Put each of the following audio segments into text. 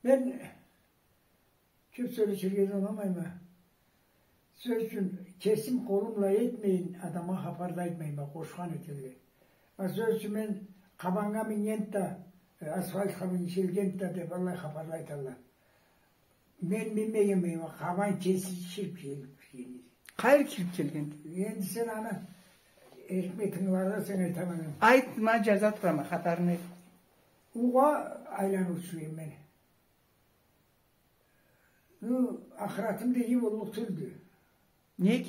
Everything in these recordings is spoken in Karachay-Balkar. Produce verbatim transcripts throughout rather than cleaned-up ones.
Мен кёп сёлеширге да унамайма. Сёз ючюн, кесим къолум бла этмейин, адамгъа хапар да айтмайма, къошхан этелле. Ма сёз ючюн, мен къабаннга миннгенди да, э, асфальтха минип келгенди да деп, аллай хапарла айталла. Мен минмегенме, къабан кеси чыгъып келип келген эди. Къайры келип келгенди? Энди сен аны эркме тынгыларгъа сен айтама мен. Айтма, жаза турама, хапарын айт. Уугъа айланыучу эдим мен. Ну, ахыратым да иги боллукъ тюлдю. Нек?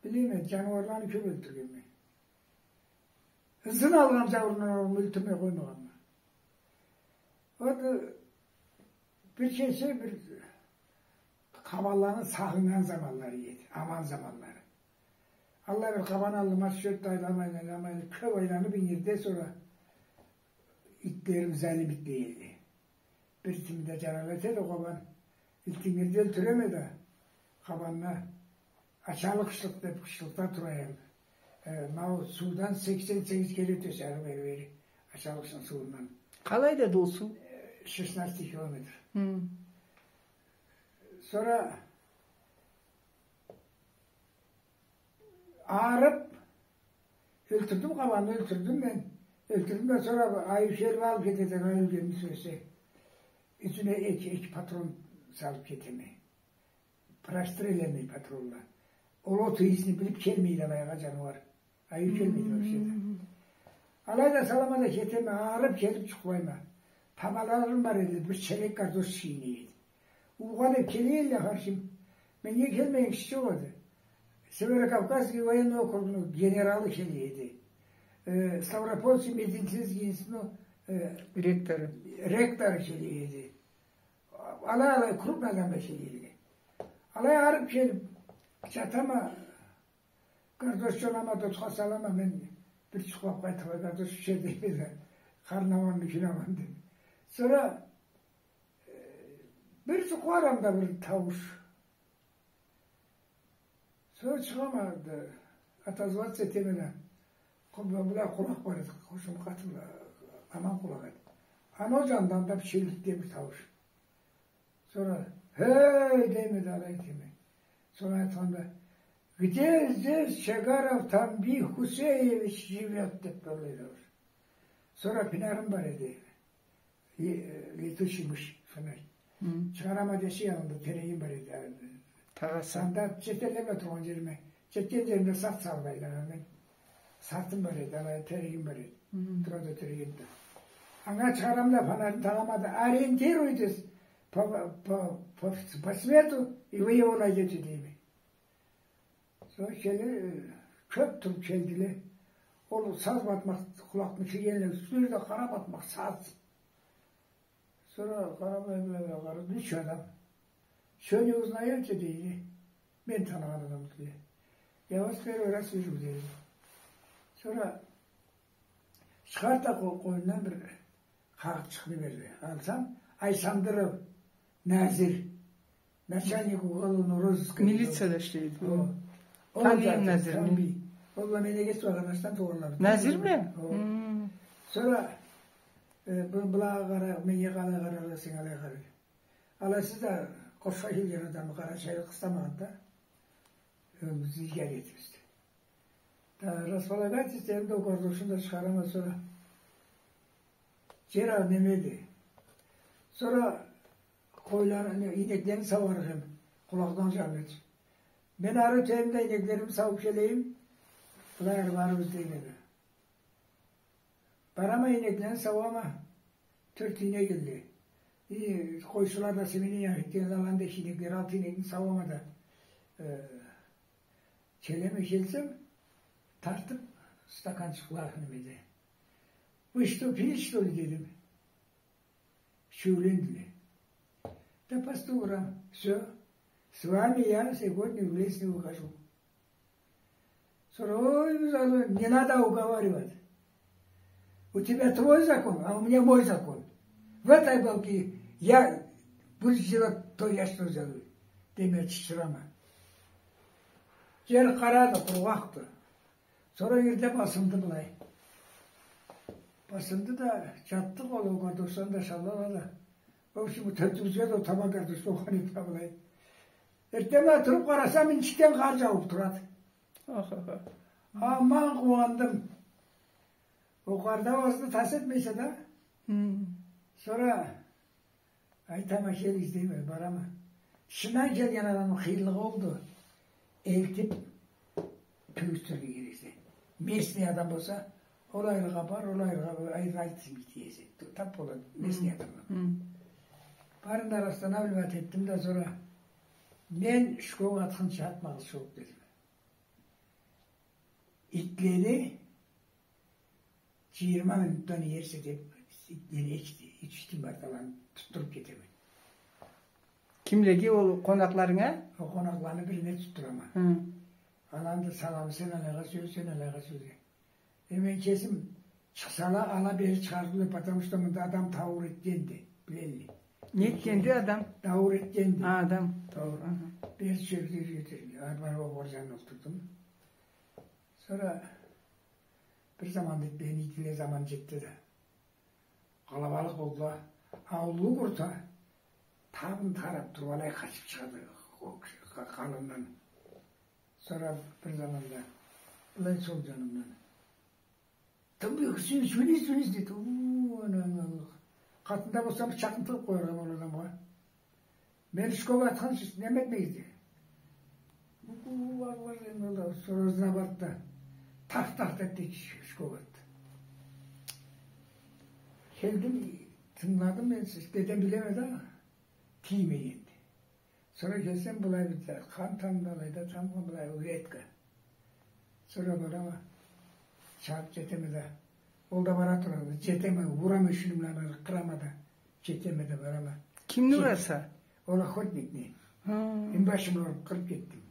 Билмейме, жаныуарланы кёп ёлтюргенме. Ызын алгъан жауурундан ону ёлтюрмей къоймагъанма. Вот, э, бир кече бир къабанланы сагъыннган заманлары эди, аман заманлары. Аллай бир къабан аллыма тюшеди да, айламай, айламай, кёп айланып ингирде, сора итлерим, залим итле эди. Бир итими да жаралы этеди ол къабан. Итни ингирде ёлтюреме да, къабанны Ачалы къышлыкъ деп, къышлыкъда тура эдим. Э, ма ол суудан сексен сегиз кере ётесе ары бери, бери. Ачалы къышны сууундан. Къалайда ол суу? Э, шестнадцать километр. Хы. Сора арып, ёлтюрдюм, къабанны ёлтюрдюм мен. Ёлтюрдюм да, сора айыу келип алып кетеди, айыу келип сёйсе. Ичине эки, эки патрон салып кетеме. Простреленный патронла. Ол оту изни билип келмейди алайгъа жаныуар. Айыу келмейди вообще-то. Алайда салама да кетеме, арып келип жукълайма. Тамаларым бар эди, бир челек картош чыйнай эди. Уугъа деп келе эдиле, къаршым. Меннге келмегенча жокъ эди. Северо-Кавказский военный округну генералы келе эди. Э, Ставропольский медицинский институтну, э, ректору. Ректору келе эди. Алай, алай, крупный адамла келе эдиле. Алай арып келип, жатама, картош жонама да отха салама, мен бир жукълап къайтыргъа, картош пишер дейме да, къарнын аманмы, кюню аманмы деп. Сора, э, бир жукъларам да бир таууш. Сора чыгъама да, отозваться этеме да. Къу-, бу-, былай къулакъ бар эди, къошум къаты бла, аман къулакъ эди. Аны ол жанындан да пиширик деп бир таууш. Сора, «Хей!» дейме да, алай этеме. Сора айтханда, «Где здесь Чагаров Тамбий Хусеевич живёт?» деп былай таууш. Сора пинарым бар эди. Ле-, летучий мышь, шуну. Хы. Чыгъарама да, эшик аллында терегим бар эди. Тагъаса. Анда чет элле бла тургъан жериме. Жетген жеримде сат салып айланама мен. Сатым бар эди, алай терегим бар эди. Хы. Турады терегим да. Анга чыгъарама да, фонарьны тагъама да, «Ориентируйтесь по, по, по, по свету, и вы его найдёте», дейме. Сора келе, э, кёп туруп келдиле. Ол саз батмакъ, къулакъны кийгенле, юсюне да къара батмакъ, саз. Сора къарап, былай, былай, былай къарады, юч адам. «Что, не узнаёте?» дейди. Мен таныгъан адамды. «Я вас первый раз вижу», дейди. Сора чыгъарды да, къо-, къойнундан бир къагъытчыкъны берди. Алсам, Айсандыров Назир, начальник уголовного розыска. Милицияда ишлейди. О. Ол Назирни. Ол бла мен эгес бла къарнашдан туугъанлабыз. Назир бла? О. Хы. Сора, э, бу-, былагъа къара, меннге къалай къарарла, сен алай къара. Алайсыз да, къошха келген адамны къарачайлы къыстамагъанды да. Э, биз иги этибиз. Да, располагайтесь, дедим да, ол картошну да чыгъарама сора. Жер а немеди. Сора къойланы, не, ийнеклени сауарыкъ эдим, къулакъдан жаныб. Мен ары ётейим да, ийнеклерими саууб келейим, былай ары барырбыз, дейме да. Барама, ийнеклени сауама, тёрт ийнек эдиле. И, къойчула да семейни янына кетгенле, аланы да эки ийнеклери, алты ийнекни сауама да, э, келеме, келсем, тартыб стаканчыкъла немеде. «Вы что, пили, что ли?» дедим. Ючеулендиле. Да по сто грамм. Всё. С вами я сегодня в лес не выхожу. Сора, ой, бу залы, не надо уговаривать. У тебя твой закон, а у меня мой закон. В этой балке я буду делать то, я что делаю. Дейме, чычырама. Жер къарады, къургъакъды. Сора ирде басынды былай. Басынды да, жатдыкъ ол, ол картошланы да, шалланы да. В общем, тёртюбюзге да тамагъа картошка болгъан эди былай. Эртденбла туруп къарасам, инчикден къар джаууб турады. Ох, ох, ох. Аман къууандым. Ол къарда ауазны тас этмейсе да. Хм. Сора айтама, келигиз дейме, барама. Тышындан келген адамны къыйынлыгъы олду. Элтип, кёргюзтюрге керексе. Местный адам болса, ол айрыгъа бар, ол айрыгъа бар, айрыгъа айтсын бир эсе. Тап болады, местный адамла. Хм. Барында останавливать этдим да, сора мен школ атхынчы атмагъыз школ дедим. Итлени джыйырма минутдан иерсе деп, итлени эки, юч итим барды, аланы тутдуруп кетеме. Кимлеге, ол къонакъларынга? Ол къонакъланы бирине тутдурама. Хы. Аланы да салама, сен алайгъа сёз, сен алайгъа сёз. Э, мен кесим чыкъсала, ала бери чыгъардыла, потому что мында адам тауур этгенди, билелле. Не этгенди адам? Тауур этгенди. А, адам. Тауур. Аха. Бери чыгъарды, арбаны ол джанына олтурдум. Сора бир заманда бери итле заман джетди да. Къалабалыкъ болдула. Аулу къурта табын тарап туруп алай къачып чыгъады къа-, къа-, къалындан. Сора бир заманда былай сол джанымдан. Тым бек сюйюнч, сюйюнч, сюйюнч деди. Уу, анам Аллах. Къатында болсам, бычакъны тыгъып къояргъа ол адамгъа. Мен школ атхан, неме этмегиз деди. Бу, бу, бу, бар, бар, энди ол да сора ызына барды да. Тах, тах, деп деди, школ атды. Келдим, тынгыладым мен, сиз, беден билеме да, тиймегенди. Сора келсем, былай бир да, къан тамды алайда, тамгъан былай, редко. Сора барама, чабып джетеме да. Ол да бара турады. Джетеме, урама юшюнюмлени, къырама да. Джетеме да барама. Кимни ураса? Ол охотникни. Хы. Инбашымы уруп къырып кетдим.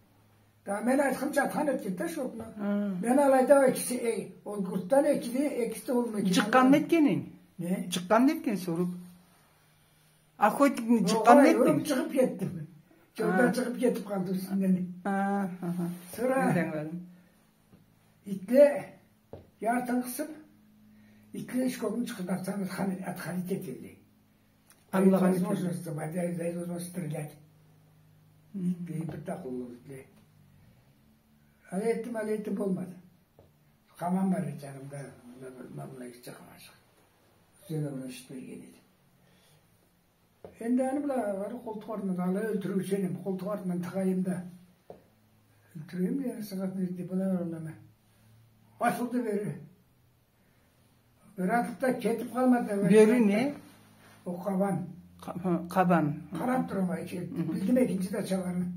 Да мен айтханча атхан этген да школну. Хы. Мен алайда экиси, э, ол къуртдан экиси, экиси да ол экиси. Джыкъгъанмы этгенинг? Не? Джыкъгъанмы этген сора уруп? Охотникни джыкъгъанмы этдинг? Уруп чыгъып кетдим. Джолда чыгъып кетип къалды юсюнден. А, аха. Сора энди ангыладым. Итле яртын къысып, итле школну чыкъырдатсам, атхан, атхан ит этелле. Ангылагъан этелле. Дают возможность, дают возможность стрелять. Хы. Бир да къуллукъ итле. Алай этдим, алай этдим, болмады. Къаман бар эди джанымда, мында бир, мына былай кичи къаманчыкъ. Юсен абрай шыт берген эди. Энди аны бла барып къолтукъ артындан, алай ёлтюрюучю эдим, къолтукъ артындан тыгъайым да. Ёлтюрейим да, сагъат нетди, былай бараллама. Атылды бери. Бир атылды да кетип къалмады. Бери не? Ол къабан. Къа-, хы, къабан. Къарап турама, эки, билдим экинчи да чабарын.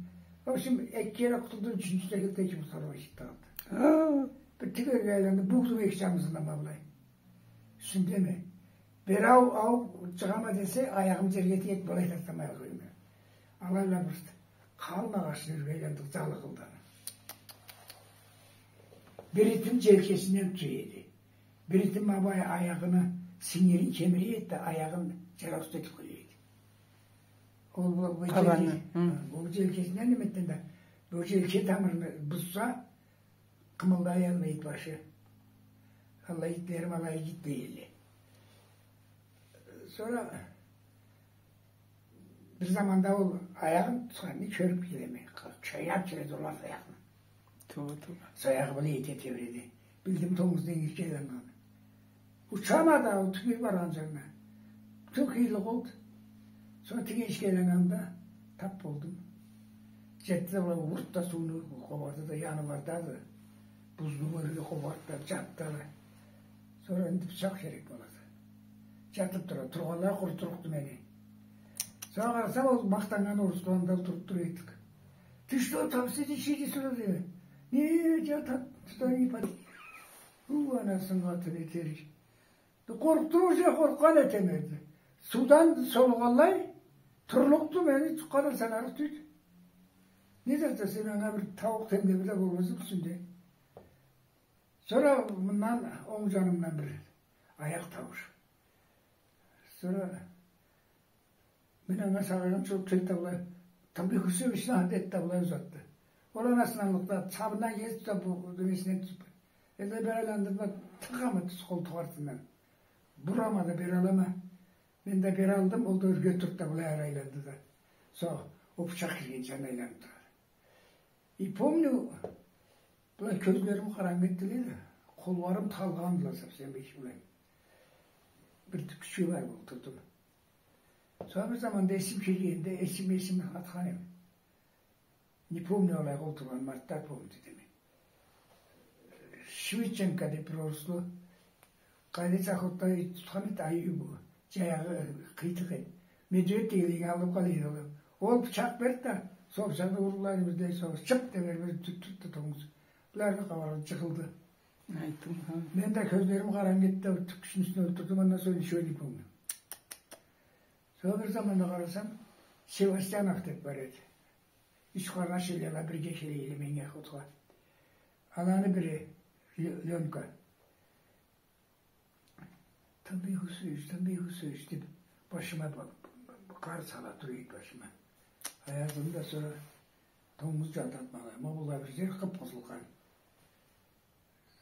В общем, эки кере къутулду, ючюнчю да келди, эки къутулду, эки къутулду. Хы. Бир тигерге айланды, бугъдум эки джанымыздан да былай. Юсюндеме. Бир ау, ау, чыгъама десе, аягъым джерге тиеди, былай тартама аягъым. Алай бла бир къалмагъан джерге айландыкъ, джалы къылды аны. Бир итим джелкесинден тута эди. Бир итим ма былай аягъыны сингирин кемире эди да, аягъын джарау этип къоя эди. Ол бу, бу къабанны, джелкеси-, хы, бу джелкесинден неме этген да, бу джелке тамырны бузса, къымылдаялмайды башы. Аллай итлерим алай иги итле эдиле. Сора бир заманда ол аягъын тутханын кёрюп келеме. Чайнап келеди ол аягъын. Тууба, тууба. Саягъы бла эте тебреди. Билдим, тонгуз денгизге айланнганы. Учама да, ол тюбей баргъан джанына. Бютеу къыйынлыкъ болду. Сора тигенчге айланнганымда тап болдум. Джетди да, былай уртда сууну къобарды да, яныбардады. Бузну бёлюкге къобарды да, джатды да. Сора энди бычакъ керек болады. Джатып тура, тургъанлай къурутурукъду мени. Сора къарасам, ол махтаннган орус къууанды, туруб тура эдик. Ты что там сидишь, иди сюда, деди. Не, я там сюда не под-, Уу, анасын къатын этерик. Къоркъдум, уже къоркъгъан этеме, деди. Суудан солугъанлай, турлукъду, мени тукъгъанын санарыкъ тюйюлдю. Не затды, сен ана бир тауукъ темлеби да болмаз юсюнде. Сора мындан онг джанымдан бир аякъ таууш. Сора мен анга сагъайгъанча ол келди да былай, тымбый кюрсеу ичине деди да былай узатды. Ол анасындан аллыкъда, сабындан кесип да бу немесинден тутуп. Энди бир айландырды да, тыгъама тюз къолтукъ артындан. Бурама да, бери алама. Мен да бери алдым, ол да ёрге турду да, былай айланды да. Сора ол бычакъ кирген джанына айланыб турады. И помню, былай кёзлерим къарангы этдиле да, къолларым талгъандыла совсем, эки былай. Бир кючюм бар болуп турдум. Сора бир заманда эсим киргенде, эсим, эсим атхан эдим. Не помню, алай къол тургъан, Мартда помню дедим. Швидченко деб бир оруслу. Къайда, Охотада тутхан эди, ай, бу, джаягъы къыйдыкъ эди. Медведь дегенлени алыб къалгъан эди ол. Ол бычакъ берди да, сол бычакъны урдула, бир да сол чып деб бир тутду, тутду тонгуз. Быларны къабаргъы джыгъылды. Айтдым, ха. Мен да кёзлерим къарангы этди да, бир тюкчюню юсюне олтурдум, андан сора ничего не помню. Сора бир заманда къарасам, Севастьянов деб бар эди. Юч къарнаш эдиле, ала бирге келе эдиле меннге Охотагъа. Аланы бири, Лё-, Лёнька. «Тамбий Хусуевич, Тамбий Хусуевич», — деб, башыма ба-, ба-, ба-, къар сала тура эди башыма. Аязымы да сора тонгуз джатады ма, ма былай бир джер къып-къызыл къан.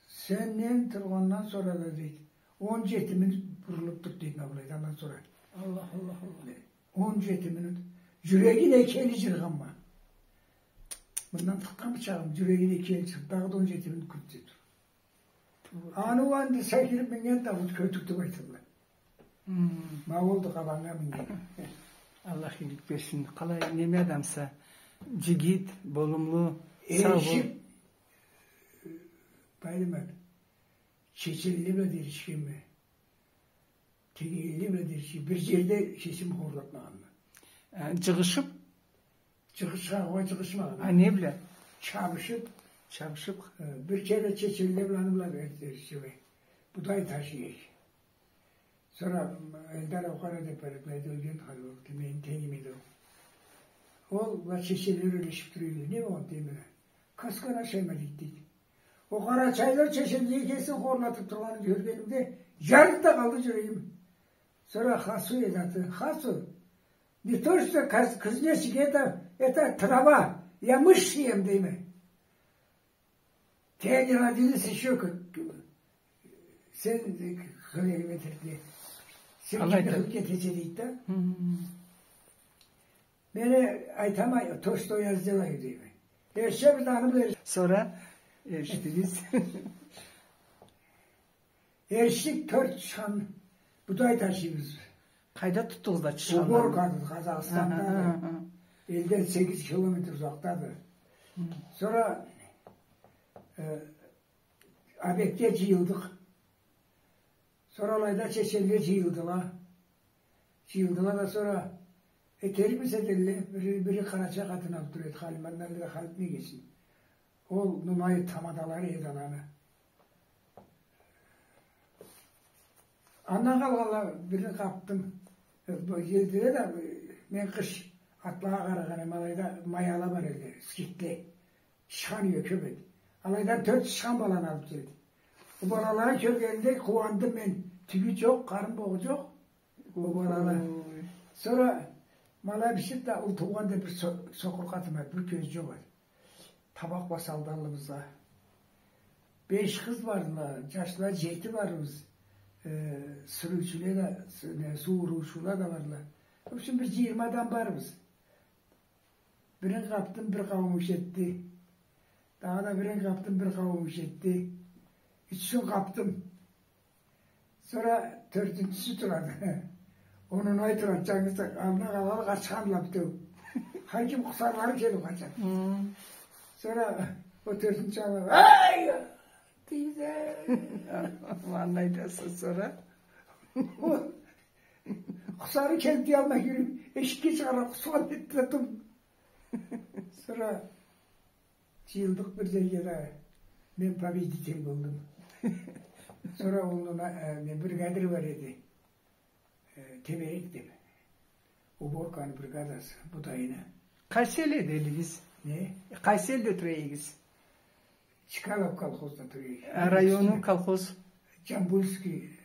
Сенден тургъандан сора да, дейди, он джети минут бурулуб тур, дейди, ма былайда, андан сора. Аллах, Аллах, Аллах. Он джети минут. Джюрегини эки эли джыргъанма. Мындан тыкъгъан бычагъым, джюрегини эки эли джыргъанма, дагъыда он джети минут кюртде тур. Аны уанды секириб миннген да, бу кётюк деб айтадыла. Хм. Ма олду къабаннга миннген. Аллах ийлик берсин. Къалай, неме адамса, джигит, болумлу, сау бол. Эришиб, Байдымат, чеченле бла да эришгенме. Тегеренле бла да эришиб, бир джерде кесими хорлатмагъанма. Э, джыгъышыб? Джыгъышха, огъай, джыгъышмагъанма. А не бла? Чабышыб. Чабышыб. Э, бир кере чеченле бла, аны бла да эришгенме. Будай ташыйыкъ. Сора, м, Эльдар Окъара деб бар эди, былайда ёлген, хар вакъыт, мени тенгим эди ол. Ол бла чеченле ёлешиб тура эдиле. Не болгъан, дейме. Каскан ашайма, дейди, дейди. Ол къарачайлыла чеченлени кесин хорлатыб тургъанын кёргенимде, джарылыб да къалды джюрегим. Сора Хасу эди аты. Хасу, не то что каз-, кузнечик, это, это трава, я мышь съем, дейме. Тебя не родились ещё, как, сен, э, километрде. Сен кимге, дейди да. Мен айтама, то, что я сделаю, дейме. Эришебиз да, аны бла. Сора эришдигиз. Эришдик, тёрт тышхан будай ташыйбыз. Къайда тутдугъуз да тышханланы? Уборкада, Къазахстанда. Аха, аха. Элден сегиз километр узакъдады. Хы. Сора, э, обедге джыйылдыкъ. Сора алайда чеченле джыйылдыла. Джыйылдыла да сора, э, этерикмисе, дедиле, бири, бири къарачай къатын алыб тура эди, Халиманы, алай да Халит не кесин. Ол нунай тамадалары эди аланы. Андан къалгъанла, бирин къапдым. Э, бу, джерде да, э, мен къыш атлагъа къарагъан эдим, алайда майяла бар эди, скитле. Тышхан юйю кёб эди. Алайдан тёрт тышхан баланы алыб келди. Ол балаланы кёргенимде къууандым мен. Тюбю джокъ, къарын богъу джокъ. Ол балала. Ой. Сора ма алай бишиб да, ол туугъан да бир со-, сокъур къатын бар, бир кёзю джокъ эди. Табакъ бла салды аллыбызгъа. Беш къыз бардыла, джашла джети барбыз. Э, сюрюучюле да, су-, не, сууруучула да бардыла. В общем, бир джыйырма адам барбыз. Бирин къапдым, бир къауум иш этди. Дагъыда бирин къапдым, бир къауум иш этди. Ючюсюн къапдым. Сора тёртюнчюсю турады. Онунай турады, джангыз, аллына къалгъанла къачхандыла битеу. Хар ким къусарлары келиб къачады. Хы. Сора ол тёртюнчю ала, «Ай!» дейди. Ма алай айтаса сора. Ол къусары келиб, диялмай юрюб, эшикге чыгъаргъа къусгъан эди да, тум. Сора джыйылдыкъ бир джерге да, мен победитель болдум. Сора ол, э, не, бригадир бар эди. Э, Теберек деб. Уборканы бригадасы, будайны. Къайсы элде элигиз? Не? Къайсы элде тура эдигиз? Чкалов колхозда тура эдик. А району колхоз? Джамбульский.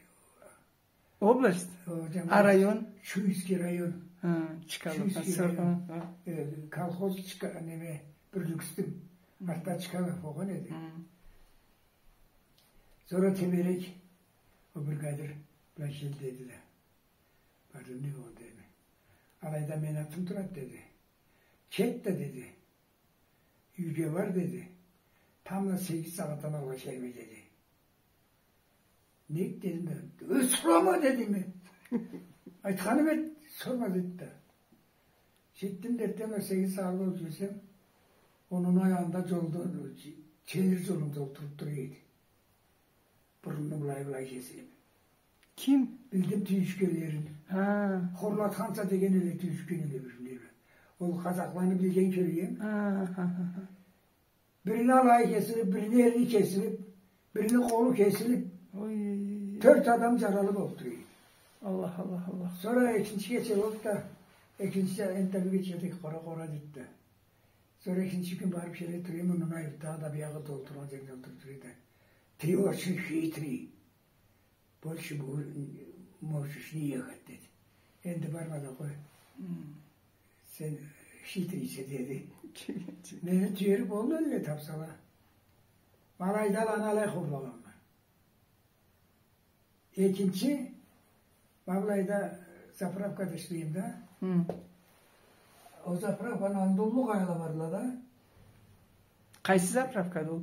Область? О, Джамбульский. А район? Чуйский район. Ха, Чкалов. Чуйский район. Ха, ха. Э, колхоз Чка-, неме, Бюрлюкстюн. Хы. Артда Чкалов болгъан эди. Хы. Сора Теберек, ол бригадир бла келди дедиле. Бардым, не болду, деди. Алайда мени атым турады, деди. Кет да, деди. Юйге бар, деди. Тамбла сегиз сагъатдан алгъа келме, деди. Нек, дедим да. Э, сорама, дедим. Айтханым эт, сорма, деди да. Жетдим да, эртденбла сегиз сагъат болуп келсем, онун аягъында жолда, челир жолунда олтуруп тура эди. Бурну былай-былай кесилип. Ким? Билдим, тюйюшгенлерин. Ха. Хорлатханса деген эле, тюйюшген эле бир-бирлерине. Ол къазакъланы билген, кёрген. Ха, ха, ха, ха. Бирини алайы кесилип, бирини эрни кесилип, бирини къолу кесилип, ой, тёрт адам жаралы болуп тура эди. Аллах, Аллах, Аллах. Сора экинчи кече болуп да, экинчи, энтда бир кече да къора-къора дейди да. Сора экинчи кюн барып келе тура эдим, муну айтып, дагъыда биягъы да олтургъан жеринде олтуруп тура эди. Ты очень хитрый. Больше бу-, можешь не ехать, деди. Энди барма да къой. Хм. Сен хитрыйса, деди. Мени тюерик болду эле тапсала. Ма алайда аланы алай хорлагъанма. Экинчи, ма былайда заправкада ишлейме да. Хы. Ол заправканы аллында уллу къаяла барла да. Къайсы заправкады ол?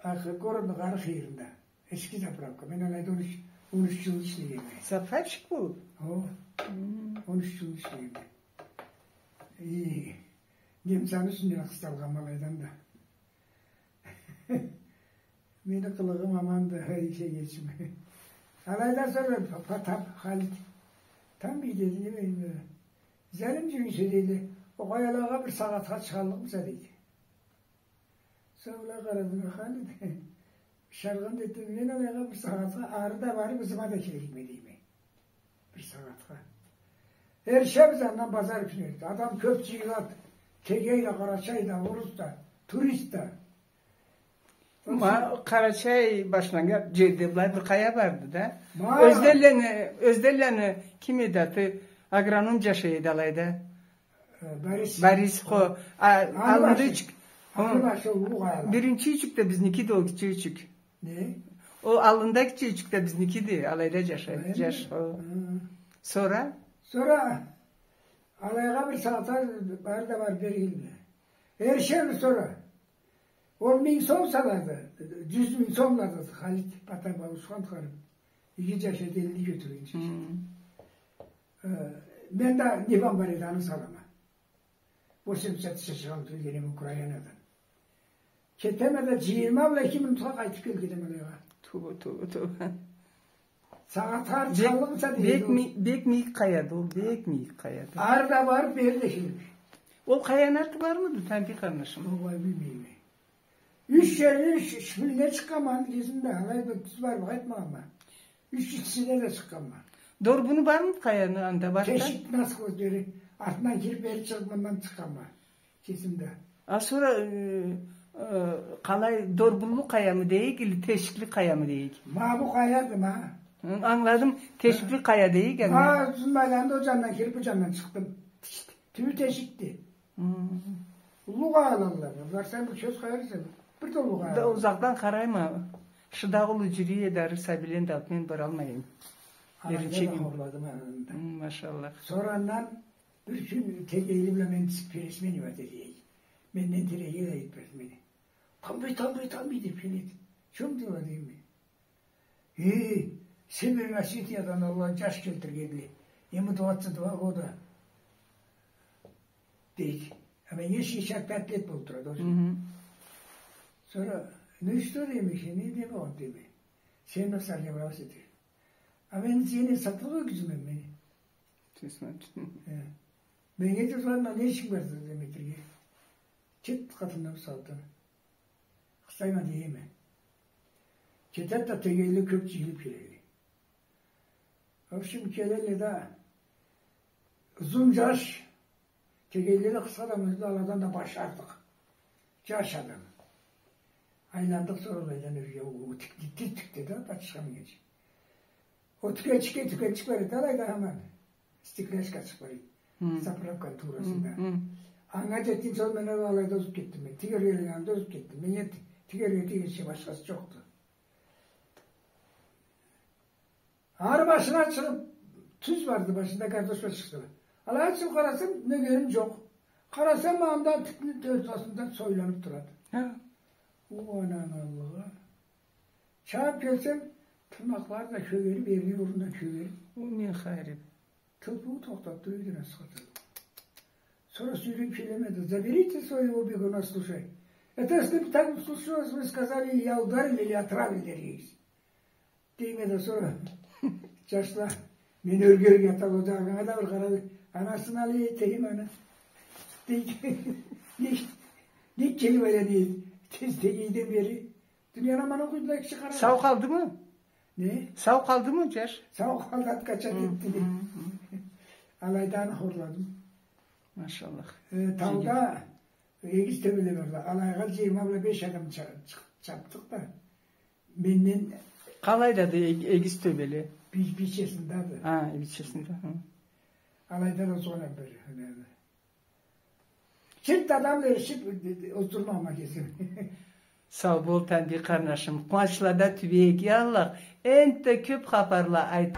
Аркъы, городну къары къыйырында. Эски заправка. Мен алайда он юч, он юч жыл ишлегенме. Заправщик болуп? О. Хы. Он юч жыл ишлегенме. И, немцаны юсюнден къысталгъанма алайдан да. Мени къылыгъым аманды, ишге кечме. Алайдан сора па-, Потап, Халит. Там бир деди, не билейим, э, залим жюрюйсе, деди. Ол къаялагъа бир сагъатха чыгъаллыкъмыса, деди. Сора былай къарадым, Халит. Шаргъан деди, мен алайгъа бир сагъатха, ары да барып, ызыма да келирикме, дейме. Бир сагъатха. Эришебиз андан базар кюню. Адам кёп жыйылады. Тегей да, къарачай да, орус да, турист да. Ма, Къарачай башланнган жерде былай бир къая барды да. Ма. Ёзденлени, Ёзденлени ким эди аты? Агроном жашай эди алайда. Э, Борис. Борис, хо. А, аны аллында башы. Юйчюк. Аны башы уллу къая. Биринчи юйчюк да бизникиди, ол кичи юйчюк. Не? Ол аллында кичи юйчюк да бизникиди, алайда жашай, жаш, хо. Хы. Сора? Сора алайгъа бир сагъатха бары да барып бери келме. Эришебиз сора. Ол минг сом салады, жюз минг сомлады Халит Потап, ауушхан ханым. Иги жаш эди, элни кётюрген жаш эди. Хы. Э, мен да Нивам бар эди, аны салама. Восемьдесят тысяч алып келгенме Украинадан. Кетеме да, жыйырма бла эки минутха къайтып келгенме алайгъа. Тоба, тоба, тоба. Сагъатха ары чыгъаллыкъмыса, дейди. Бек ми-, бек мийик къаяды ол, бек мийик къаяды. Ары да барып, бери да келип. Ол къаяны аты бармыды, Тамбий къарнашым? Огъай, билмейме. Юч кере, юч, юч шпилине чыкъгъанма, аны кесимде, алай бир тюз барып къайтмагъанма. Юч кесине да чыкъгъанма. Дорбуну бармыды къаяны анда, бар да? Тешик насквозь бери, артындан кирип, бери чыгъып, мындан чыкъгъанма. Кесимде. А сора, э, э, къалай, дорбунлу къаямы дейик, или тешикли къаямы дейик? Ма бу къаяды, ма. Хы, ангыладым, тешикли къая дейик, ма, аны. Ма, узун майланды, ол жандан кирип, бу жандан чыкъдым. Тюбю тешикди. Хы. Уллу къаялалла. Барсанг, бир кёз къоярса, бир да уллу къая. Да узакъдан къарайма. Шыдагъы уллу жюрюй эди, ары сабийлени да алып мен баралмай эдим. Алайда да хорладым аны да. Хы, машаллах. Сора андан бир кюн Тегейли бла мен пересменивать эте эдик. Менден тилеге да этмез мени. Тамбий, Тамбий, Тамбий деп келеди. Чё дела, дейме. Э, Северная Осетиядан аллай жаш келтиргенле. Ему двадцать два года. Дейди. А меннге шестьдесят пять лет болуп турады. Хы. Сора, ну и что, дейме, не дейме, ол дейме. Сен не соревновался, дейди. А мен сени сатылгъа киргизмем мени. Тюз, значит. Э. Меннге тюз барма, не ишинг бар, Дмитрийге? Кет, къатындан салдым. Къыстайма дейме. Кетеди да, Тегейле кёп жыйылып келеди. В общем, келелле да, узун жаш, Тегейле да къысха адам, ёзю да аладан да баш артыкъ. Жаш адам. Айландыкъ сора алайдан ёрге, ол тик, тик, тик, тик, деди, патчыкъгъа мингенчи. Ол тюкенчикге, тюкенчик бар эди, алайда хаман. Стекляшкачыкъ бар эди. Хы. Заправканы туурасында. Хы, хы. Анга жетгинчи ол мен алайда озуп кетдим мен. Тигерге анда озуп кетдим. Мен эт-, тигерге тийгинчи башхасы жокъду. Ары башына чыгъып, Тюз барды, башында картошка чыкъды. Алай ачылып къарасам, нёгерим джокъ. Къарасам, анда тюпню ортасында сойланып турады. Хы. О, ананы аллыгъы. Чабып келсем, тырнакълары да кёгерип, эрини орнунда кёгерип. О не хайыр эди? Тылпыуу тохтап тура эди, Асхат. Сора сюйреп келеме да: «Заберите своего бегуна, слушай. Это если бы так случилось, вы сказали, я ударил или отравили», — дейсиз. Дейме да, сора джашла мени ёрге-ёрге аталла, анга да бир къарады. Анасын алай этейим аны. Дейди, не, не келип айлана, дейди. Тез, тегейден бери. Дунияны аман окъуйдула, киши къарады. Сау къалдымы? Не? Сау къалдымы джаш? Сау къалды, откачать этди. Алайда аны хорладым. Машаллах. Э, тауда эгиз тёбеле барды. Алайгъа джыйырма бла беш адам ча-, чыкъ-, чапдыкъ да. Менден... Къалайдады эг-, эгиз тёбеле? Би-, бийчесиндады. А, бийчесинде, хы. Алайда да сора бир, хы. Чырт адам эришип, оздурмама кесим. Сау бол, Тамбий къарнашым. Къууанчлада тюбейик, я Аллах. Энтда кёп хапарла айт.